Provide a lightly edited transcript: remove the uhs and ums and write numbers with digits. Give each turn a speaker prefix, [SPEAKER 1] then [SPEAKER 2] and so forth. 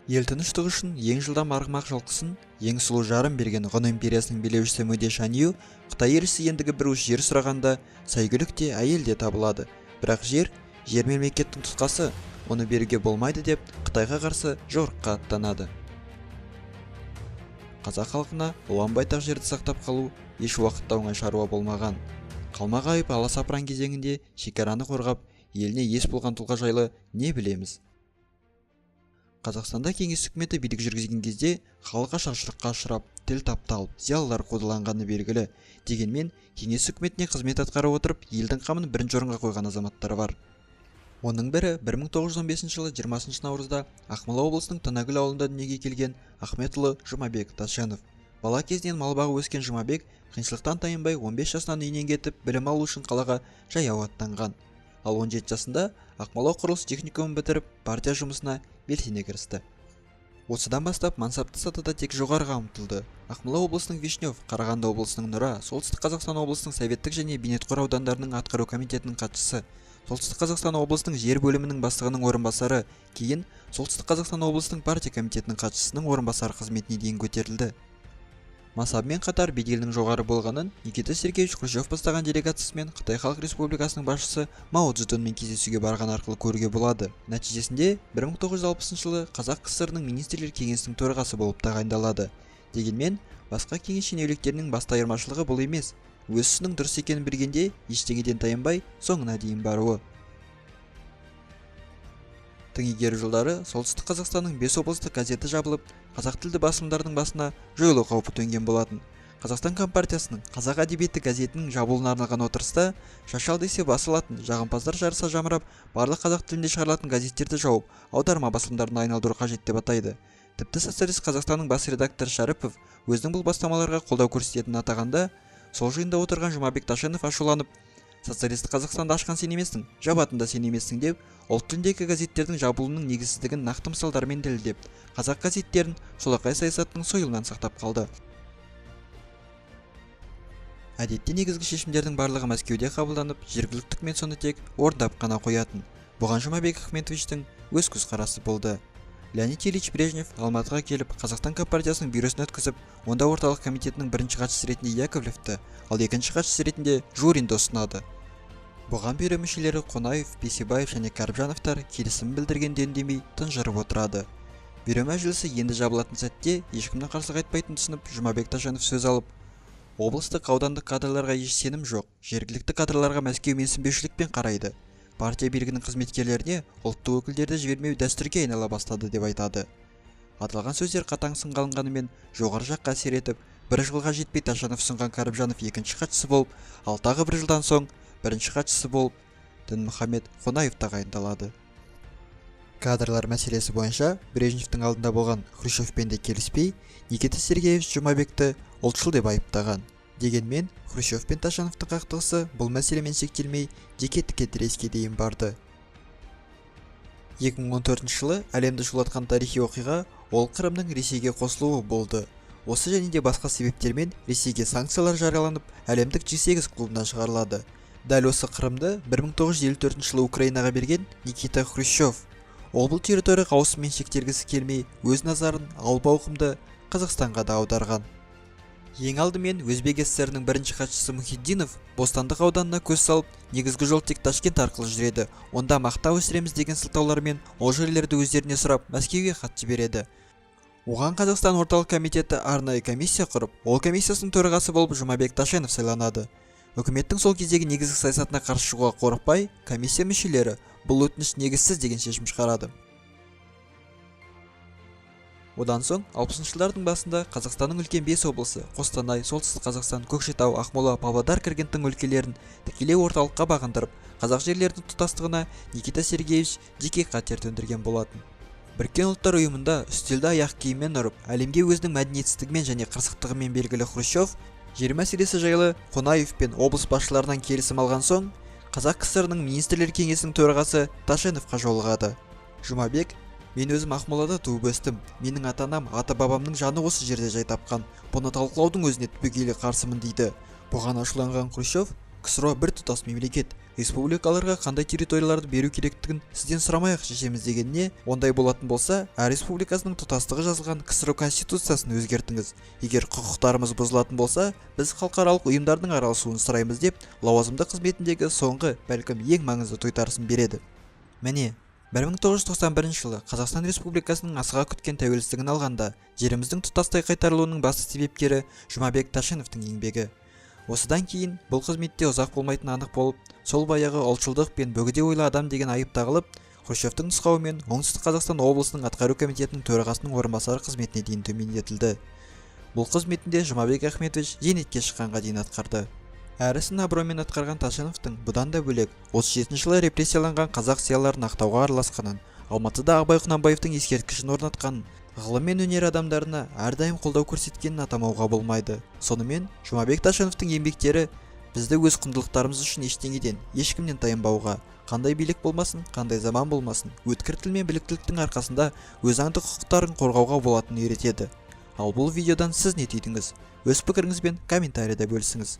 [SPEAKER 1] Ел тыныштығы үшін ең жылдам арғымақ жылқысын, ең сұлу жарын берген Ғұн империясының билеушісі Мөде Шанью Қытай елшісі ендігі бір уыс жер сұрағанда, сәйгүлік те, әйел де табылады. Бірақ жер, жер мемлекеттің тұтқасы, оны беруге болмайды деп Қытайға қарсы жорыққа аттанады. Қазақ халқына ұлан-байтақ жерді сақтап қалу еш уақытта оңай шаруа болмаған. Қалмағайып аласапыран кезеңінде шекараны қорғап, еліне ес болған тұлға жайлы не білеміз? Қазақстанда кеңес үкіметі билік жүргізген кезде халық ашаршылыққа ұшырап, тіл тапталып, зиялылар қудаланғаны белгілі. Дегенмен, кеңес үкіметіне қызмет атқара отырып, елдің қамын бірінші орынға қойған азаматтар бар. Оның бірі 1915 жылы 20 наурызда Ақмола облысының Танагүл ауылында дүниеге келген Ахметұлы Жұмабек Ташенов. Бала кезінен мал бағып өскен Жұмабек қиыншылықтан тайынбай 15 жасынан үйінен кетіп, білім алу үшін қалаға жаяу аттанған. Ал 17 жасында Ақмола құрылыс техникумын бітіріп, партия жұмысына белсене кірісті. Осыдан бастап мансапты сатыда тек жоғарыға ұмтылды. Ақмола облысының Вишнев, Қарағанды облысының Нұра, Солтүстік Қазақстан облысының Советтік және Бейнетқор аудандарының атқару комитетінің хатшысы, Солтүстік Қазақстан облысының жер бөлімінің бастығының орынбасары, кейін Солтүстік Қазақстан облысының партия комитетінің хатшысының орынбасары қызметіне дейін көтерілді. Мансабымен қатар беделінің жоғары болғанын Никита Сергеевич Хрущев бастаған делегациясымен Қытай Халық Республикасының басшысы Мао Цзэдунмен кездесуге барған арқылы көруге болады. Нәтижесінде 1960 жылы Қазақ КСР-ның Министрлер кеңесінің төрағасы болып тағайындалады. Дегенмен, басқа кеңес шенеуніктерінің басты айырмашылығы бұл емес. Өз ісінің дұрыс екенін білгенде ештеңеден тайынбай соңына дейін баруы. Тың игеру жылдары Солтүстік Қазақстанның 5 облыстық газеті жабылып, қазақ тілді басылымдардың басына жойылу қаупі төнген болатын. Қазақстан Компартиясының Қазақ әдебиеті газетінің жабылуына арналған отырыста шаш ал десе бас алатын жағымпаздар жарыса жамырап, барлық қазақ тілінде шығарылатын газеттерді жауып, аударма басылымдарына айналдыру қажет деп атайды. Тіпті Социалист Қазақстанның бас редакторы Шәріпов өзінің бұл бастамаларға қолдау көрсететінін атағанда, сол жиында отырған Жұмабек Ташенов ашуланып, «Социалистік Қазақстанды ашқан сен емессің, жабатын да сен емессің» деп, ұлт тіліндегі газеттердің жабылуының негізсіздігін нақты мысалдармен дәлелдеп, қазақ газеттерін солақай саясаттың сойылынан сақтап қалды. Әдетте негізгі шешімдердің барлығы Мәскеуде қабылданып, жергілікті үкімет соны тек орындап қана қоятын. Бұған Жұмабек Ахметовичтің өз көзқарасы болды. Леонид Ильич Брежнев Алматыға келіп, Қазақстан Компартиясының бюросын өткізіп, онда орталық комитетінің бірінші хатшысы ретінде Яковлевті, ал екінші хатшысы ретінде Журинді ұсынады. Бұған бюро мүшелері Қонаев, Бейсебаев және Кәріпжановтар келісім білдіргенде үндемей тұнжырап отырады. Бюро мәжілісі енді жабылатын сәтте ешкімнің қарсылық айтпайтынын түсініп, Жұмабек Ташенов сөз алып, облыстық, аудандық кадрларға еш сенім жоқ, жергілікті кадрларға Мәскеу менсінбеушілікпен қарайды. Партия билігінің қызметкерлеріне ұлттық өкілдерді жібермеу дәстүрге айнала бастады деп айтады. Аталған сөздер қатаң сынға алынғанымен жоғары жаққа әсер етіп, бір жылға жетпей Ташенов ұсынған Кәріпжанов екінші хатшысы болып, ал тағы бір жылдан соң бірінші хатшысы болып Дінмұхамед Қонаев тағайындалады. Кадрлар мәселесі бойынша Брежневтің алдында болған Хрущевпен де келіспей, Никита Сергеевич Жұмабекті ұлтшыл деп айыптаған. Дегенмен, Хрущев пен Ташеновтың қақтығысы бұл мәселемен шектелмей, жеке тікетіреске дейін барды. 2014 жылы әлемді шулатқан тарихи оқиға ол Қырымның Ресейге қосылуы болды. Осы және де басқа себептермен Ресейге санкциялар жарияланып, әлемдік G8 клубынан шығарылады. Дәл осы Қырымды 1954 жылы Украинаға берген Никита Хрущев. Ол бұл территорияға ауысыммен шектелгісі келмей, өз назарын алып ауқымды Қазақстанға да аударған. Ең алдымен Өзбек ССР-інің бірінші хатшысы Мұхитдинов Бостандық ауданына көз салып, негізгі жол тек Ташкент арқылы жүреді, онда мақта өсіреміз деген сылтаулармен ол жерлерді өздеріне сұрап, Мәскеуге хат жібереді. Оған Қазақстан Орталық комитеті арнайы комиссия құрып, ол комиссиясының төрағасы болып Жұмабек Ташенов сайланады. Үкіметтің сол кездегі негізгі саясатына қарсы шығуға қорықпай, комиссия мүшелері бұл өтініш негізсіз деген шешім шығарады. Одан соң 60 жылдардың басында Қазақстанның үлкен 5 облысы Қостанай, Солтүстік Қазақстан, Көкшетау, Ақмола, Павлодар кірген тың өлкелерін тікелей орталыққа бағындырып, қазақ жерлерінің тұтастығына Никита Сергеевич жеке қатер төндірген болатын. Біріккен Ұлттар Ұйымында үстелді аяқ киіммен ұрып, әлемге өзінің мәдениетсіздігімен және қырсықтығымен белгілі Хрущев жер мәселесі жайлы Қонаев пен облыс басшыларынан келісім алған соң, Қазақ КСР-інің Министрлер кеңесінің төрағасы Ташеновқа жолығады. Жұмабек: «Мен өзім Ақмолада туып өстім. Менің ата-анам, ата-бабамның жаны осы жерде жай тапқан. Бұны талқылаудың өзіне түбегейлі қарсымын», – дейді. Бұған ашуланған Хрущев КСРО біртұтас мемлекет, республикаларға қандай территорияларды беру керектігін сізден сұрамай-ақ шешеміз дегеніне, ондай болатын болса, әр республикасының тұтастығы жазылған КСРО Конституциясын өзгертіңіз, егер құқықтарымыз бұзылатын болса, біз халықаралық ұйымдардың араласуын сұраймыз деп, лауазымды қызметіндегі соңғы, бәлкім, ең маңызды тойтарысын береді. Міне, 1991 жылы Қазақстан Республикасының асыға күткен тәуелсіздігін алғанда, жеріміздің тұтастай қайтарылуының басты себепкері Жұмабек Тәшеновтің еңбегі. Осыдан кейін бұл қызметте ұзақ болмайтыны анық болып, сол баяғы ұлтшылдық пен бөгде ойлы адам деген айып тағылып, Хрущевтің нұсқауымен Оңтүстік Қазақстан облысының атқару комитетінің төрағасының орынбасары қызметіне дейін төмендетілді. Бұл қызметінде Жұмабек Ахметович зейнетке шыққанға дейін атқарды. Әр ісін абыроймен атқарған Тәшеновтің бұдан да бөлек 37 жылы репрессияланған қазақ зиялыларын ақтауға араласқанын, Алматыда Абай Құнанбаевтың ескерткішін орнатқанын, ғылым мен өнер адамдарына әрдайым қолдау көрсеткенін атамауға болмайды. Сонымен, Жұмабек Тәшеновтің еңбектері бізді өз құндылықтарымыз үшін ештеңеден, ешкімнен тайынбауға, қандай билік болмасын, қандай заман болмасын, өткір тіл мен біліктіліктің арқасында өз заңды құқықтарын қорғауға болатынын үйретеді. Ал бұл видеодан сіз не түйдіңіз? Өз пікіріңізбен комментарийда бөлісіңіз.